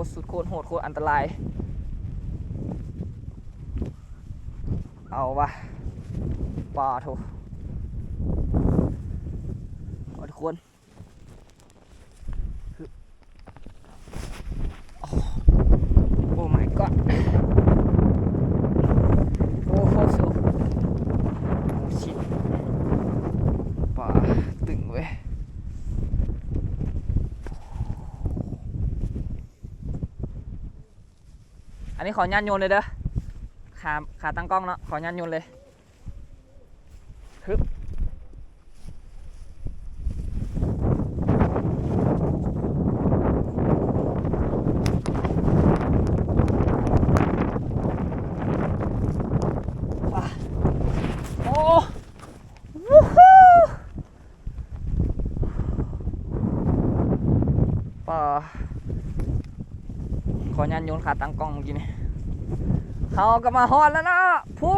ດສຸດ ໂຄດໂຫດ ໂຄດອັນຕະລາຍ. ເອົາວະ ປາໂທ ເອົາທຸກຄົນ. ໂອ້ Oh my god ໂອ້ໂຫ ໂອ້ຊິດ ປາຕຶງເວີຍ. ອັນນີ້ຂໍອະນຸຍາດໂຍນເລີຍເດີ ຂາ ຂາຕັ້ງກ້ອງເນາະ ຂໍອະນຸຍາດໂຍນເລີຍ. ຮຶບ ປາ ໂອ້ ວູ້ຮູ້ ປາ ຂໍອະນຸຍາດໂຍນຂາຕັ້ງກ້ອງເມື່ອກີ້ນີ້. ເຮົາກໍມາຮອດແລ້ວເນາະ ພູ